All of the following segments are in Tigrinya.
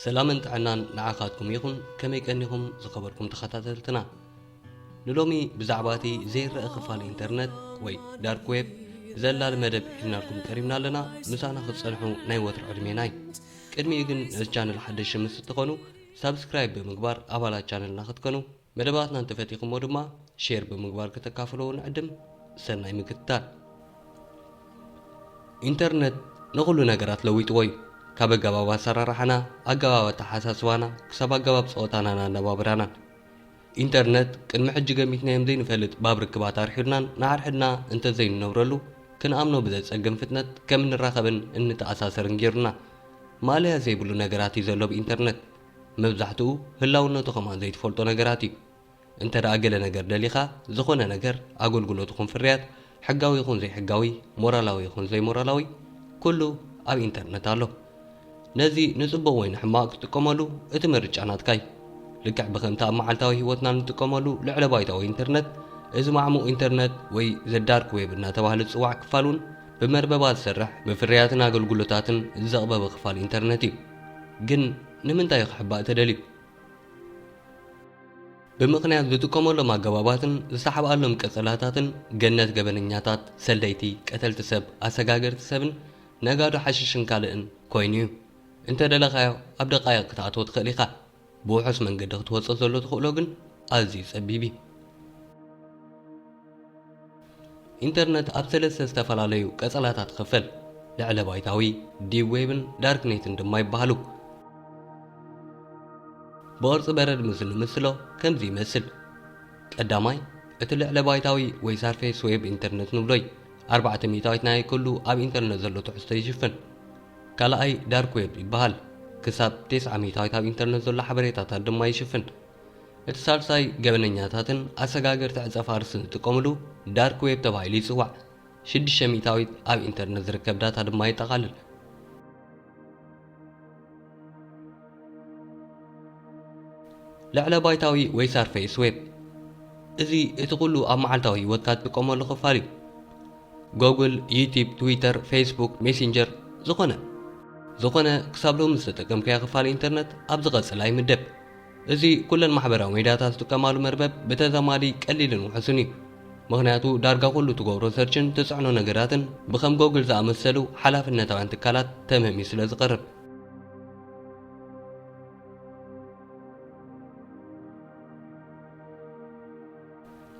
ሰላምን ጥዕናን ንዓኻትኩም ይኹን። ከመይ ቀኒኹም ዝኸበርኩም ተኸታተልትና? ንሎሚ ብዛዕባ እቲ ዘይረአ ክፋል ኢንተርነት ወይ ዳርክ ዌብ ዘላሊ መደብ ሒዝናልኩም ቀሪብና ኣለና። ምሳና ክትጸንሑ ናይ ወትሩ ዕድሜና እዩ። ቅድሚኡ ግን ነዚ ቻነል ሓደሽቲ ምስ እትኾኑ ሳብስክራይብ ብምግባር ኣባላት ቻነልና ክትኮኑ፣ መደባትና እንተፈቲኹሞ ድማ ሼር ብምግባር ከተካፍልዎ ንዕድም። ሰናይ ምክትታል። ኢንተርነት ንኹሉ ነገራት ለዊጥዎ እዩ። ካብ ኣገባብ ኣሰራርሓና፣ ኣገባብ ኣተሓሳስባና፣ ክሳብ ኣገባብ ጸወታናን ኣነባብራናን። ኢንተርነት ቅድሚ ሕጂ ገሚትናዮም ዘይንፈልጥ ባብ ርክባት ኣርሒዱናን ንሓድሕድና እንተዘይንነብረሉ ክንኣምኖ ብዘጸግም ፍጥነት ከም እንራኸብን እንተኣሳሰርን ገይሩና። ማእለያ ዘይብሉ ነገራት እዩ ዘሎ ኣብ ኢንተርነት። መብዛሕትኡ ህላውነቱ ከማን ዘይትፈልጦ ነገራት እዩ። እንተ ደኣ ገለ ነገር ደሊኻ፣ ዝኾነ ነገር፣ ኣገልግሎት ይኹን ፍርያት፣ ሕጋዊ ይኹን ዘይሕጋዊ፣ ሞራላዊ ይኹን ዘይሞራላዊ፣ ኩሉ ኣብ ኢንተርነት ኣሎ። ነዚ ንጽቡቕ ወይ ንሕማቕ ክትጥቀመሉ፣ እቲ ምርጫ ናትካ እዩ። ልክዕ ብኸምቲ ኣብ መዓልታዊ ህይወትና እንጥቀመሉ ልዕለ ባይታዊ ኢንተርነት፣ እዚ ማዕሙቕ ኢንተርነት ወይ ዘ ዳርክ ዌብ እናተባህለ ዝጽዋዕ ክፋል እውን ብመርበባት ዝሰርሕ፣ ብፍርያትን ኣገልግሎታትን ዝዘቕበበ ክፋል ኢንተርነት እዩ። ግን ንምንታይ እዩ ክሕባእ ተደልዩ? ብምኽንያት ዝጥቀመሎም ኣገባባትን ዝተሓብኣሎም ቀጸላታትን ገነት ገበነኛታት፣ ሰለይቲ፣ ቀተልቲ ሰብ፣ ኣሰጋገርቲ ሰብን ነጋዶ ሓሽሽን ካልእን ኮይኑ እዩ። እንተ ደለኻዮ ኣብ ደቃይቕ ክትኣትዎ ትኽእል ኢኻ። ብውሑስ መንገዲ ክትወጾ ዘሎ ተኽእሎ ግን ኣዝዩ ጸቢብ እዩ። ኢንተርነት ኣብ ሰለስተ ዝተፈላለዩ ቀጸላታት ይኽፈል። ልዕለ ባይታዊ፣ ዲፕ ዌብን ዳርክኔትን ድማ ይበሃሉ። ብቕርጺ በረድ ምስ እንምስሎ ከምዚ ይመስል። ቀዳማይ፣ እቲ ልዕለ ባይታዊ ወይ ሳርፌስ ዌብ ኢንተርነት ንብሎ እዩ። ኣርባዕተ ሚእታዊት ናይ ኩሉ ኣብ ኢንተርነት ዘሎ ትሕዝቶ ይሽፍን። ካልኣይ ዳርክ ዌብ ይበሃል። ክሳብ ተስዓ ሚእታዊት ኣብ ኢንተርነት ዘሎ ሓበሬታታት ድማ ይሽፍን። እቲ ሳልሳይ ገበነኛታትን ኣሰጋገርቲ ዕጸ ፋርስን ዝጥቀምሉ ዳርክ ዌብ ተባሂሉ ይጽዋዕ። ሽዱሽተ ሚእታዊት ኣብ ኢንተርነት ዝርከብ ዳታ ድማ የጠቓልል። ልዕለ ባይታዊ ወይ ሳርፌስ ዌብ፣ እዚ እቲ ኩሉ ኣብ መዓልታዊ ህይወትካ ትጥቀመሉ ክፋል እዩ። ጎግል፣ ዩቲብ፣ ትዊተር፣ ፌስቡክ፣ ሜሴንጀር፣ ዝኾነ ዝኾነ ክሳብ ሎሚ ዝተጠቀምካዮ ክፋል ኢንተርነት ኣብዚ ቀጽላ ይምደብ። እዚ ኩለን ማሕበራዊ ሜዳታት ዝጥቀማሉ መርበብ ብተዛማዲ ቀሊልን ውሑስን እዩ። ምኽንያቱ ዳርጋ ኩሉ ትገብሮ ሰርችን ትጽዕኖ ነገራትን ብከም ጎግል ዝኣመሰሉ ሓላፍነታውያን ትካላት ተምህም እዩ ስለ ዝቐርብ።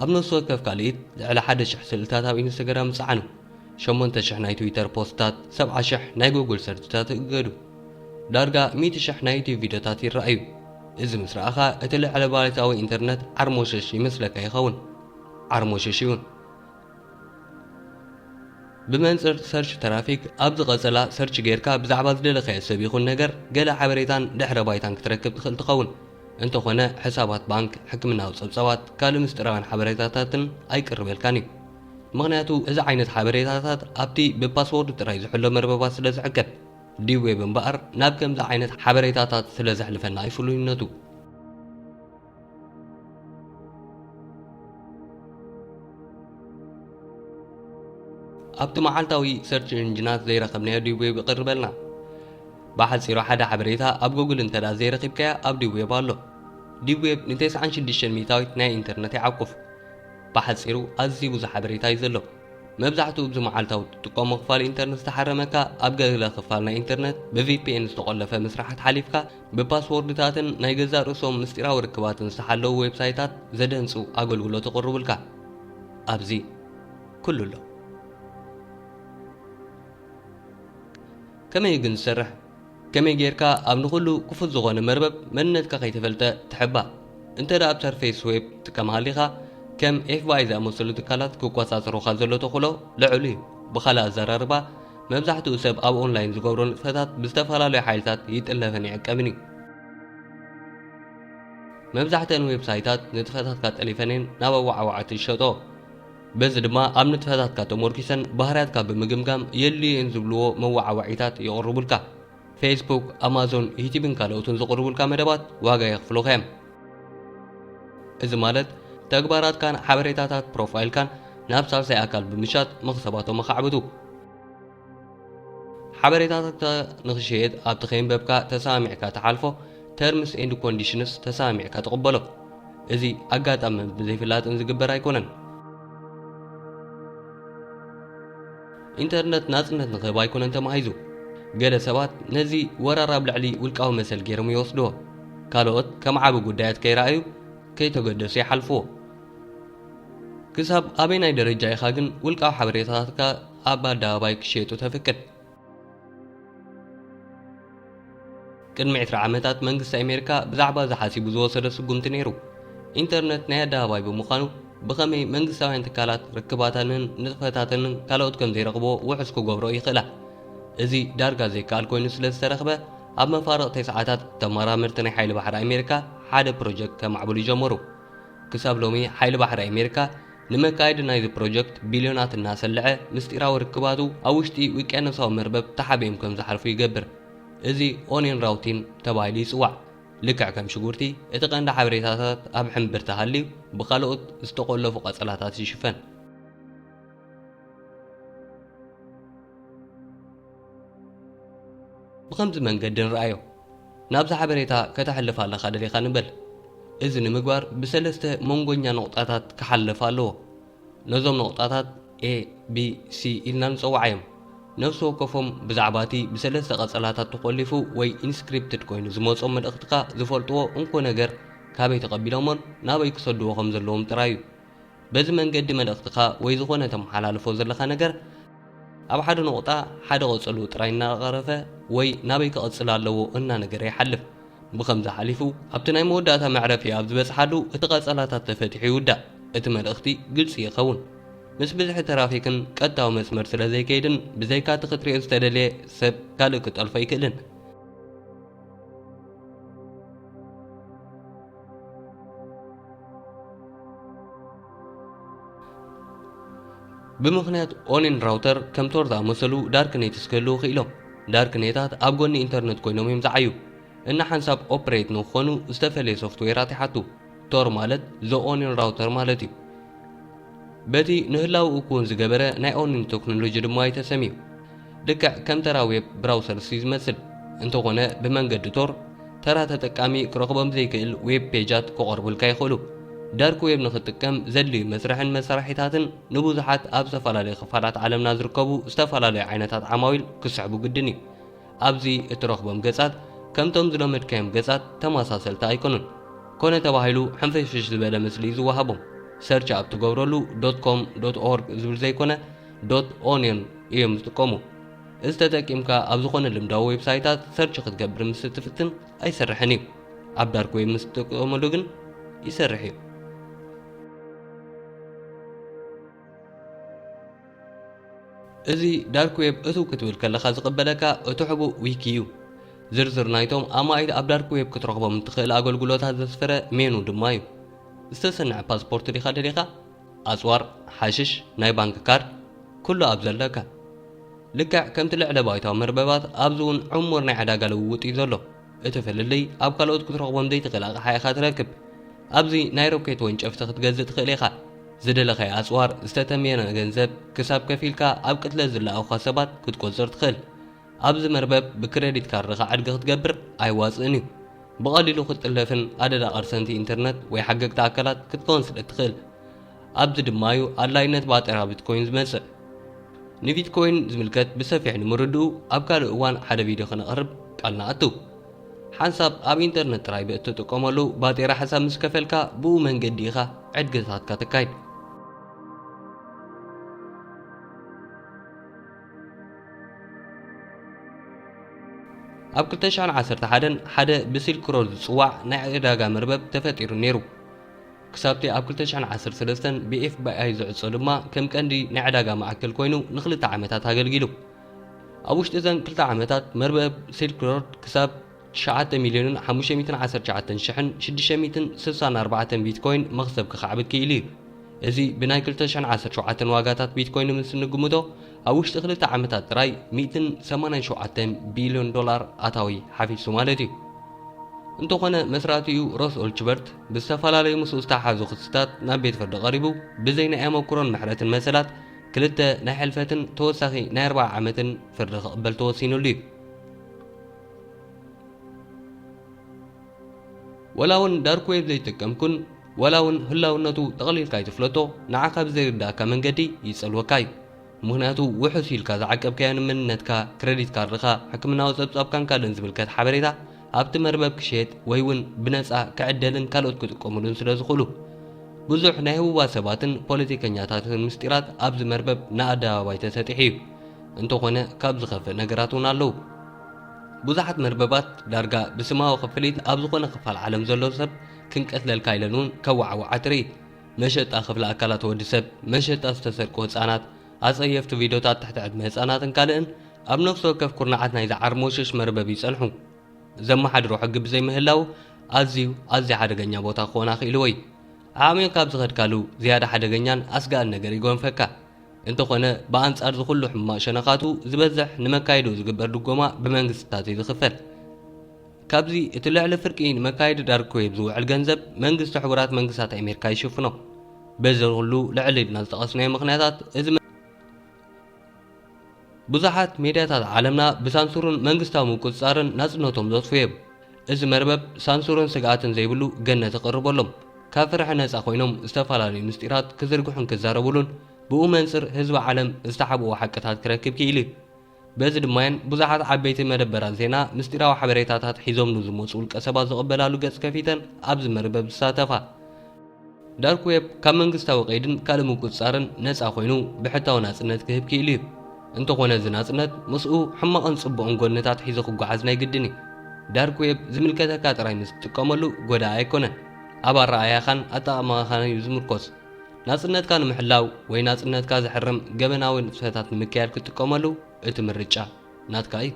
ኣብ ነፍሲ ወከፍ ካልኢት ልዕሊ ሓደ ሽሕ ስእልታት ኣብ ኢንስተግራም ጸዓኑ። ሸሞንተ ሽሕ ናይ ትዊተር ፖስትታት፣ ሰብዓ ሽሕ ናይ ጉግል ሰርችታት እገዱ። ዳርጋ ሚእቲ ሽሕ ናይ ዩቲዩብ ቪድዮታት ይረኣዩ። እዚ ምስ ረኣኻ እቲ ልዕለ ባይታዊ ኢንተርነት ዓርሞሸሽ ይመስለካ ይኸውን። ዓርሞሸሽ እውን። ብመንጽር ሰርች ትራፊክ፣ ኣብዚ ቀጸላ ሰርች ጌርካ ብዛዕባ ዝደለኻዮ ሰብ ይኹን ነገር ገለ ሓበሬታን ድሕረ ባይታን ክትረክብ ትኽእል ትኸውን። እንተኾነ ሕሳባት ባንክ፣ ሕክምናዊ ጸብጻባት፣ ካልእ ምስጢራውያን ሓበሬታታትን ኣይቅርበልካን እዩ። ምኽንያቱ እዚ ዓይነት ሓበሬታታት ኣብቲ ብፓስዎርድ ጥራይ ዝሕሎ መርበባት ስለ ዝዕቀብ፣ ዲፕ ዌብ እምበኣር ናብ ከምዚ ዓይነት ሓበሬታታት ስለ ዘሕልፈና እዩ ፍሉይነቱ። ኣብቲ መዓልታዊ ሰርች ኢንጂናት ዘይረኸብናዮ ዲፕ ዌብ ይቕርበልና። ብሓጺሩ ሓደ ሓበሬታ ኣብ ጎግል እንተ ደኣ ዘይረኺብካዮ ኣብ ዲፕ ዌብ ኣሎ። ዲፕ ዌብ ንተስዓን ሽዱሽተን ሚእታዊት ናይ ኢንተርነት ይዓቁፍ። ብሓጺሩ ኣዝዩ ብዙሕ ሓበሬታ እዩ ዘሎ። መብዛሕትኡ ኣብዚ መዓልታዊ ትጥቀሞ ክፋል ኢንተርነት ዝተሓረመካ ኣብ ገለ ክፋል ናይ ኢንተርነት ብ ቪ ፒ ኤን ዝተቖለፈ ምስራሓት ሓሊፍካ ብፓስዎርድታትን ናይ ገዛእ ርእሶም ምስጢራዊ ርክባትን ዝተሓለዉ ዌብሳይታት ዘደንጹ ኣገልግሎት ይቕርቡልካ። ኣብዚ ኩሉ ኣሎ። ከመይ ግን ዝሰርሕ? ከመይ ጌርካ ኣብ ንኹሉ ክፉት ዝኾነ መርበብ መንነትካ ከይተፈልጠ ትሕባእ? እንተ ደኣ ኣብ ሰርፌስ ዌብ ትጥቀም ሃሊኻ፣ ከም ኤፍ ቢ ኣይ ዝኣመሰሉ ትካላት ክቆጻጸሩኻ ዘሎ ተኽእሎ ልዑል እዩ። ብኻልእ ኣዘራርባ፣ መብዛሕትኡ ሰብ ኣብ ኦንላይን ዝገብሮ ንጥፈታት ብዝተፈላለዩ ሓይልታት ይጥለፍን ይዕቀብን እዩ። መብዛሕትአን ዌብሳይታት ንጥፈታትካ ጠሊፈን እየን ናብ ኣወዓዋዕቲ ዝሸጦ። በዚ ድማ ኣብ ንጥፈታትካ ተሞርኪሰን ባህርያትካ ብምግምጋም የድልዩ እየን ዝብልዎ መወዓውዒታት የቕርቡልካ። ፌስቡክ፣ ኣማዞን፣ ዩቲብን ካልኦትን ዘቕርቡልካ መደባት ዋጋ የኽፍሉኻ እዮም። እዚ ማለት ተግባራትካን ሓበሬታታት ፕሮፋይልካን ናብ ሳልሳይ ኣካል ብምሻጥ መኽሰባቶም ኣኻዕብቱ። ሓበሬታታትካ ንኽሽየጥ ኣብቲ ከየንበብካ ተሰማሚዕካ ትሓልፎ፣ ተርምስ ኤንድ ኮንዲሽንስ ተሰማሚዕካ ትቕበሎ። እዚ ኣጋጣምን ብዘይፍላጥን ዝግበር ኣይኮነን። ኢንተርነት ናጽነት ንኽህብ ኣይኮነን ተማሂዙ። ገለ ሰባት ነዚ ወራር ኣብ ልዕሊ ውልቃዊ መሰል ገይሮም ይወስድዎ። ካልኦት ከም ዓቢ ጉዳያት ከይረኣዩ፣ ከይተገደሱ ይሓልፍዎ። ክሳብ ኣበይ ናይ ደረጃ ኢኻ ግን ውልቃዊ ሓበሬታታትካ ኣብ ኣደባባይ ክሽየጡ ተፍቅድ? ቅድሚ ዕስራ ዓመታት መንግስቲ ኣሜሪካ ብዛዕባ እዚ ሓሲቡ ዝወሰዶ ስጉምቲ ነይሩ። ኢንተርነት ናይ ኣደባባይ ብምዃኑ ብኸመይ መንግስታውያን ትካላት ርክባተንን ንጥፈታተንን ካልኦት ከም ዘይረኽብዎ ውሑስ ክገብሮ ይኽእላ። እዚ ዳርጋ ዘይከኣል ኮይኑ ስለ ዝተረኽበ ኣብ መፋርቕ ተስዓታት ተመራመርቲ ናይ ሓይሊ ባሕሪ ኣሜሪካ ሓደ ፕሮጀክት ከማዕብሉ ጀመሩ። ክሳብ ሎሚ ሓይሊ ባሕሪ ኣሜሪካ ንመካየዲ ናይዚ ፕሮጀክት ቢልዮናት እናሰልዐ ምስጢራዊ ርክባቱ ኣብ ውሽጢ ውቅያኖሳዊ መርበብ ተሓቢኦም ከም ዝሓልፉ ይገብር። እዚ ኦኒየን ራውቲን ተባሂሉ ይጽዋዕ። ልክዕ ከም ሽጉርቲ እቲ ቀንዲ ሓበሬታታት ኣብ ሕምብርቲ ሃልዩ ብኻልኦት ዝተቆለፉ ቀጸላታት ይሽፈን። ብኸምዚ መንገዲ ንርኣዮ። ናብዚ ሓበሬታ ከተሕልፍ ኣለኻ ደሊኻ ንበል። እዚ ንምግባር ብሰለስተ መንጎኛ ነቑጣታት ክሓልፍ ኣለዎ። ነዞም ነቑጣታት ኤ፣ ቢ፣ ሲ ኢልና ንጸውዓዮም። ነፍሲ ወከፎም ብዛዕባ እቲ ብሰለስተ ቀጸላታት ተቖሊፉ ወይ ኢንስክሪፕትድ ኮይኑ ዝመጾም መልእኽትኻ ዝፈልጥዎ እንኮ ነገር ካበይ ተቐቢሎሞን ናበይ ክሰድዎ ከም ዘለዎም ጥራይ እዩ። በዚ መንገዲ መልእኽትኻ ወይ ዝኾነ ተመሓላልፎ ዘለኻ ነገር ኣብ ሓደ ነቑጣ ሓደ ቀጸሉ ጥራይ እናቐረፈ ወይ ናበይ ክቐጽል ኣለዎ እናነገረ ይሓልፍ። ብኸምዚ ሓሊፉ ኣብቲ ናይ መወዳእታ መዕረፊ ኣብ ዝበጽሓሉ እቲ ቀጸላታት ተፈቲሑ ይውዳእ። እቲ መልእኽቲ ግልጺ ይኸውን። ምስ ብዝሒ ትራፊክን ቀጥታዊ መስመር ስለ ዘይከይድን ብዘይካ እቲ ክትሪኦ ዝተደልየ ሰብ ካልእ ክጠልፎ ኣይክእልን። ብምኽንያት ኦኒን ራውተር ከም ቶር ዝኣመሰሉ ዳርክኔትስ ክህልዉ ክኢሎም። ዳርክኔታት ኣብ ጎኒ ኢንተርነት ኮይኖም እዮም ዝዓዩ። እና ሓንሳብ ኦፕሬት ንክኾኑ ዝተፈለየ ሶፍትዌራት ይሓቱ። ቶር ማለት ዘ ኦኒን ራውተር ማለት እዩ። በቲ ንህላውኡ ክውን ዝገበረ ናይ ኦኒን ቴክኖሎጂ ድማ እዩ ተሰምዩ። ልክዕ ከም ተራ ዌብ ብራውሰርስ እዩ ዝመስል። እንተኾነ ብመንገዲ ቶር ተራ ተጠቃሚ ክረኽቦም ዘይክእል ዌብ ፔጃት ክቐርቡልካ ይኽእሉ። ዳርክ ዌብ ንኽትጥቀም ዘድልዩ መስርሕን መሳርሒታትን ንብዙሓት ኣብ ዝተፈላለዩ ክፋላት ዓለምና ዝርከቡ ዝተፈላለዩ ዓይነታት ዓማዊል ክስሕቡ ግድን እዩ። ኣብዚ እትረኽቦም ገጻት ከምቶም ዝለመድካዮም ገጻት ተመሳሰልቲ ኣይኮኑን። ኮነ ተባሂሉ ሕንፍሽፍሽ ዝበለ ምስሊ እዩ ዝወሃቦም። ሰርች ኣብ ትገብረሉ ዶት ኮም ዶት ኦርግ ዝብል ዘይኮነ ዶት ኦኒዮን እዮም ዝጥቀሙ። እዚ ተጠቂምካ ኣብ ዝኾነ ልምዳዊ ዌብሳይታት ሰርች ክትገብር ምስ እትፍትን ኣይሰርሕን እዩ። ኣብ ዳርክ ዌብ ምስ ትጥቀመሉ ግን ይሰርሕ እዩ። እዚ ዳርክ ዌብ እትው ክትብል ከለኻ ዝቕበለካ እቲ ሕቡእ ዊኪ እዩ። ዝርዝር ናይቶም ኣማኢት ኣብ ዳርክ ዌብ ክትረኽቦም እትኽእል ኣገልግሎታት ዘስፈረ ሜኑ ድማ እዩ። ዝተሰንዐ ፓስፖርት ዲኻ ደሊኻ? ኣጽዋር፣ ሓሽሽ፣ ናይ ባንክ ካርድ፣ ኩሉ ኣብ ዘለካ። ልክዕ ከምቲ ልዕለ ባይታዊ መርበባት ኣብዚ እውን ዕሙር ናይ ዕዳጋ ልውውጥ እዩ ዘሎ። እቲ ፍልልይ ኣብ ካልኦት ክትረኽቦም ዘይትኽእል ኣቕሓ ኢኻ ትረክብ። ኣብዚ ናይ ሮኬት ወንጨፍቲ ክትገዝእ ትኽእል ኢኻ። ዝደለኻዮ ኣጽዋር፣ ዝተተምየነ ገንዘብ፣ ክሳብ ከፊልካ ኣብ ቅትለት ዝለኣኹኻ ሰባት ክትቆጽር ትኽእል። ኣብዚ መርበብ ብክረዲት ካርድኻ ዕድጊ ክትገብር ኣይዋጽእን እዩ። ብቐሊሉ ክትጥለፍን ኣደዳ ቐርሰንቲ ኢንተርነት ወይ ሓገግቲ ኣካላት ክትከውን ስለ እትኽእል። ኣብዚ ድማ እዩ ኣድላይነት ባጤራ ቢትኮይን ዝመጽእ። ንቢትኮይን ዝምልከት ብሰፊሕ ንምርድኡ ኣብ ካልእ እዋን ሓደ ቪድዮ ክነቕርብ ቃል ንኣቱ። ሓንሳብ ኣብ ኢንተርነት ጥራይ ብእትጥቀመሉ ባጤራ ሓሳብ ምስ ከፈልካ ብኡ መንገዲ ኢኻ ዕድግታትካ ተካይድ። ኣብ ክልተ ሽሕን ዓሰርተ ሓደን ሓደ ብሲልክ ሮድ ዝጽዋዕ ናይ ዕዳጋ መርበብ ተፈጢሩ ነይሩ። ክሳብቲ ኣብ ክልተ ሽሕን ዓሰርተ ሰለስተን ብኤፍ ቢ ኣይ ዝዕጾ ድማ ከም ቀንዲ ናይ ዕዳጋ ማዕከል ኮይኑ ንኽልተ ዓመታት ኣገልጊሉ። ኣብ ውሽጢ እዘን ክልተ ዓመታት መርበብ ሲልክ ሮድ ክሳብ ትሽዓተ ሚልዮንን ሓሙሽተ ሚእትን ዓሰርተ ትሽዓተን ሽሕን ሽዱሽተ ሚእትን ስሳን ኣርባዕተን ቢትኮይን መኽሰብ ክኻዕብት ክኢሉ እዩ። እዚ ብናይ ክልተ ሽሕን ዓሰርተ ሸውዓተን ዋጋታት ቢትኮይን ምስ እንግምቶ፣ ኣብ ውሽጢ ክልተ ዓመታት ጥራይ ሚእትን ሰማንያን ሸውዓተን ቢልዮን ዶላር ኣታዊ ሓፊሱ ማለት እዩ። እንተኾነ መስራቲኡ ሮስ ኦልችበርት ብዝተፈላለዩ ምስኡ ዝተሓሓዙ ክስታት ናብ ቤት ፍርዲ ቀሪቡ ብዘይ ናይ ኣመክሮን ምሕረትን መሰላት ክልተ ናይ ሕልፈትን ተወሳኺ ናይ ኣርብዓ ዓመትን ፍርዲ ክቕበል ተወሲኑሉ እዩ። ወላ እውን ዳርክ ዌብ ዘይጥቀምኩን ወላ እውን ህላውነቱ ጠቕሊልካ ኣይትፍለጦ፣ ንዓኻ ብዘይርዳእካ መንገዲ ይጸልወካ እዩ። ምኽንያቱ ውሑስ ኢልካ ዝዓቀብካዮን መንነትካ፣ ክረዲት ካርድኻ፣ ሕክምናዊ ጸብጻብካን ካልእን ዝምልከት ሓበሬታ ኣብቲ መርበብ ክሸየጥ ወይ እውን ብነጻ ክዕደልን ካልኦት ክጥቀሙሉን ስለ ዝኽእሉ። ብዙሕ ናይ ህቡባት ሰባትን ፖለቲከኛታትን ምስጢራት ኣብዚ መርበብ ንኣደባባይ ተሰጢሑ እዩ። እንተኾነ ካብ ዝኸፍእ ነገራት እውን ኣለዉ። ብዙሓት መርበባት ዳርጋ ብስማዊ ክፍሊት ኣብ ዝኾነ ክፋል ዓለም ዘሎ ሰብ ክንቀትለልካ ኢለን እውን ከወዓውዓ ትርኢ። መሸጣ ክፍሊ ኣካላት ወዲ ሰብ፣ መሸጣ ዝተሰርቁ ህጻናት፣ ኣጸየፍቲ ቪድዮታት ትሕቲ ዕድመ ህጻናትን ካልእን ኣብ ነፍሲ ወከፍ ኩርናዓት ናይዚ ዓርሞሽሽ መርበብ ይጸንሑ። ዘመሓድሮ ሕጊ ብዘይምህላው ኣዝዩ ኣዝዩ ሓደገኛ ቦታ ክኾን ኣኽኢልዎ እዩ። ዓቕሚ ካብ ዝኸድካሉ ዝያዳ ሓደገኛን ኣስጋእን ነገር ይጎንፈካ። እንተኾነ ብኣንጻር ዝኹሉ ሕማቕ ሸነኻቱ ዝበዝሕ ንመካይድኡ ዝግበር ድጎማ ብመንግስትታት እዩ ዝኽፈል። ካብዚ እቲ ልዕሊ ፍርቂ ንመካየዲ ዳርክ ዌብ ዝውዕል ገንዘብ መንግስቲ ሕቡራት መንግስታት ኣሜሪካ ይሽፍኖ። በዚ ኩሉ ልዕል ኢልና ዝጠቐስናዮ ምኽንያታት እዚ መ- ብዙሓት ሜድያታት ዓለምና ብሳንሱርን መንግስታዊ ምቁጽጻርን ናጽነቶም ዘጥፉ እዮም። እዚ መርበብ ሳንሱርን ስግኣትን ዘይብሉ ገነት ይቐርበሎም። ካብ ፍርሒ ነጻ ኮይኖም ዝተፈላለዩ ምስጢራት ክዝርግሑን ክዛረቡሉን ብኡ መንጽር ህዝቢ ዓለም ዝተሓብኡ ሓቅታት ክረክብ ክኢሉ እዩ። በዚ ድማየን ብዙሓት ዓበይቲ መደበራት ዜና ምስጢራዊ ሓበሬታታት ሒዞም ንዝመጹ ውልቀ ሰባት ዝቕበላሉ ገጽ ከፊተን ኣብዚ መርበብ ዝሳተፋ። ዳርክ ዌብ ካብ መንግስታዊ ቀይድን ካልእ ምቁጽጻርን ነጻ ኮይኑ ብሕታዊ ናጽነት ክህብ ክኢሉ እዩ። እንተኾነ እዚ ናጽነት ምስኡ ሕማቕን ጽቡቕን ጎንታት ሒዙ ክጓዓዝ ናይ ግድን እዩ። ዳርክ ዌብ ዝምልከተካ ጥራይ ምስ ትጥቀመሉ ጎዳኢ ኣይኮነን። ኣብ ኣረኣእያኻን ኣጠቓቕማኻን እዩ ዝምርኮስ። ናጽነትካ ንምሕላው ወይ ናጽነትካ ዘሕርም ገበናዊ ንጥፈታት ንምክያድ ክትጥቀመሉ እቲ ምርጫ ናትካ እዩ።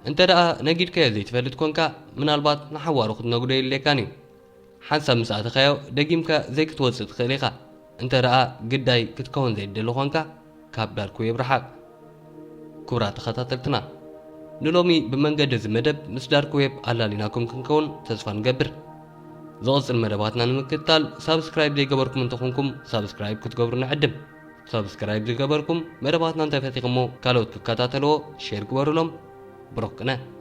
እንተ ደኣ ነጊድካዮ ዘይትፈልጥ ኮንካ፣ ምናልባት ንሓዋሩ ክትነግዶ የድልየካን እዩ። ሓንሳብ ምስ ኣተኻዮ ደጊምካ ዘይክትወጽእ ትኽእል ኢኻ። እንተ ደኣ ግዳይ ክትከውን ዘይትደሊ ኮንካ፣ ካብ ዳርክ ዌብ ርሓቕ። ክቡራት ተኸታተልትና፣ ንሎሚ ብመንገዲ እዚ መደብ ምስ ዳርክ ዌብ ኣላሊናኩም ክንከውን ተስፋ ንገብር። ዝቕጽል መደባትና ንምክትታል ሳብስክራይብ ዘይገበርኩም እንተኾንኩም ሳብስክራይብ ክትገብሩ ንዕድም። ሳብስክራይብ ዝገበርኩም መደባትና እንተፈቲኹሞ ካልኦት ክከታተልዎ ሼር ግበሩሎም። ብሩኽ ቅነ።